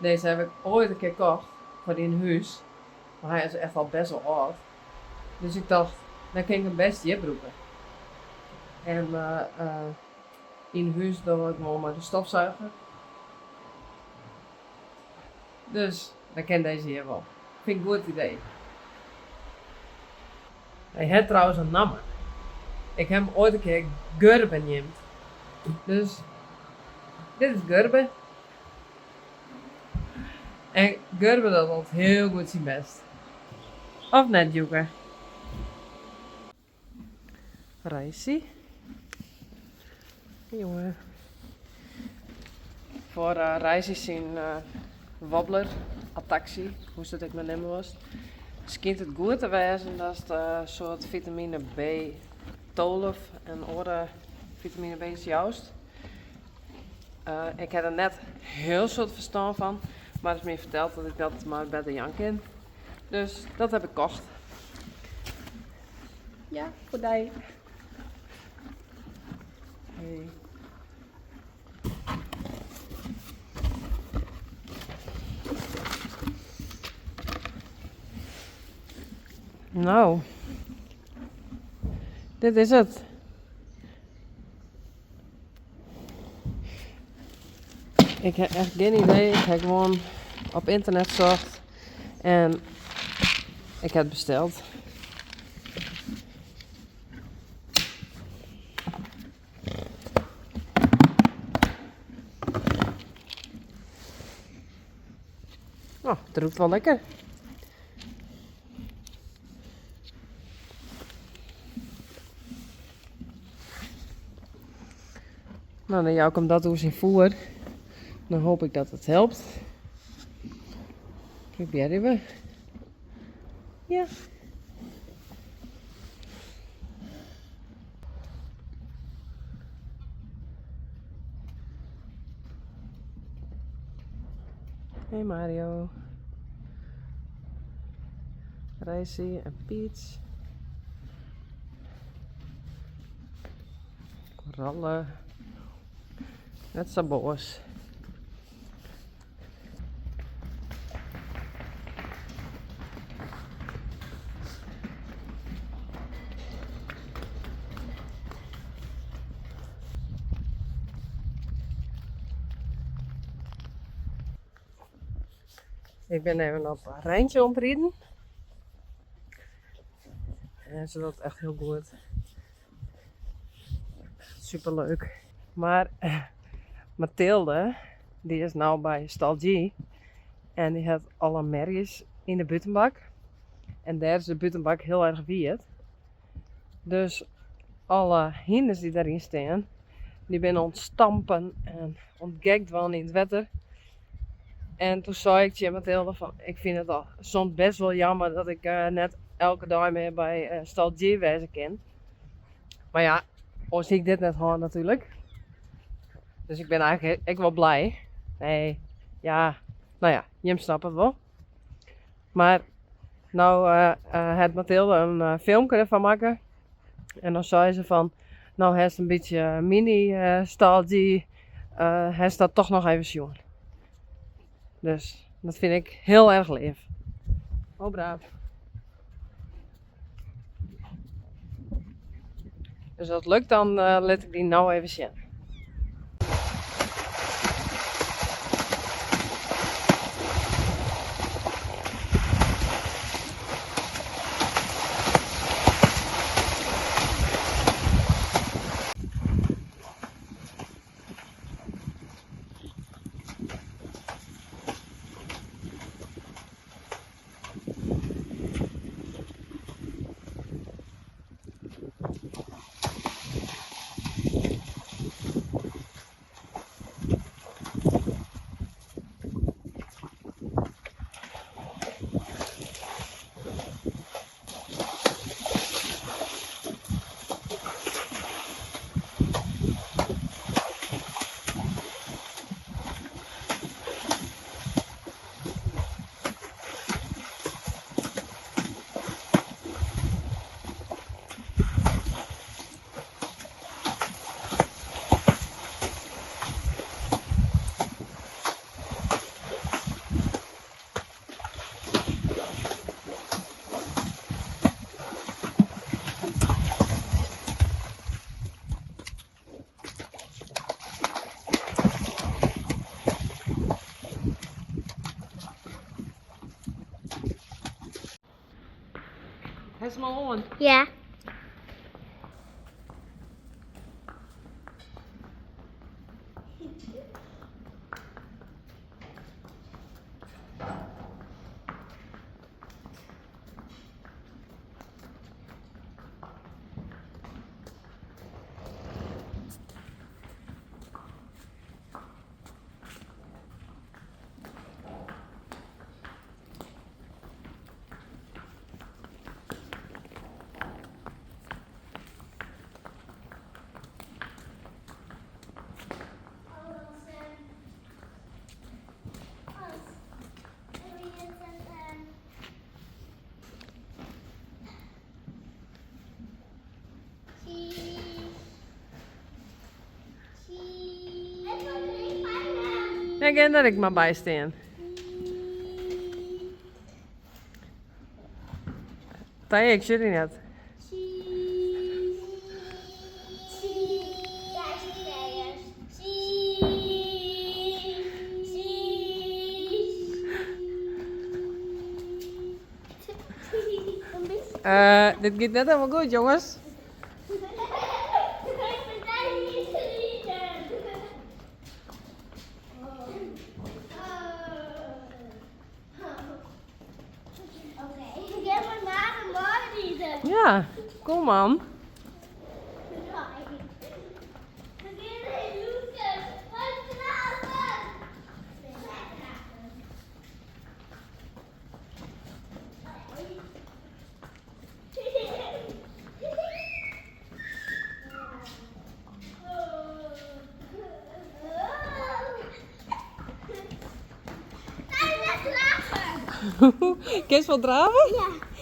Deze heb ik ooit een keer kocht foar yn hûs. Mar hy is echt al best wel âld. Dus ik tocht, dan kin ik him best hjir brûke. En yn hûs doch ik gewoan mei de stofzuiger. Dus dan kin dizze hjir wol. Fyn ik goed idee. Hy hat trouwens in namme. Ik ha him oait in kear Gurbe neamd. Dus dit is Gurbe. En Gurbe docht altyd hiel goed syn bêst. Of net, Djoeke? Reisy. Jonge. Foar Reisy syn wobbler, ataksy, hoe'tst it ek mar neame wolst, skynt it goed te wêzen datst in soart fitamine B 12 en oare fitamine B's joust. Ik ha der net hiel soad ferstân fan, mar it is my ferteld dat ik dat mar better jaan kin. Dus dat heb ik kocht. Ja, foar dy. Hey. No, dit is it. Ik ha echt gjin idee. Ik ha gewoan op ynternet socht en ik ha it besteld. Oh, it rûkt wol lekker. No, dan jou ik him dat oer syn foer. Dan hoop ik dat it helpt. Probearje we. Ja. Hey Mario. Reisy en Peach. Koralle. Net sa boas. Ik bin even op Reintje oan it riden. En se docht echt hiel goed. Super leuk. Mar Mathilde, dy is no by Stal G. En dy hat alle merjes yn de bûtenbak. En dêr is de bûtenbak hiel erch wiet. Dus alle hynders dy't dêryn stean, dy binne oan it stampen en oan it gek dwaan yn it wetter. En toen sei ik tsjin Mathilde fan, ik fyn it al soms best wol jammer dat ik net elke dei mear by Stal G wêze kin. Mar ja, oars hie ik dit net hân natuerlik. Dus ik bin eigentlik ek wol blij. Nee, ja, no ja, jim snappe it wol. Mar no hat Mathilde in filmke derfan makke. En dan sei se fan, no hast in bytsje mini Stal G, hast dat toch noch even sjoen. Dus dat fyn ik hiel erch leaf. Oh braaf. Dus as it lukt dan lit ik dy no even sjen. Hast 'm al oan? Ja. Ja, gean der ek mar by stean. Tije, ik sjoch dy net. Dit giet net helemaal goed, jonges. Ja, kom man. Kinst wol drave? Ja.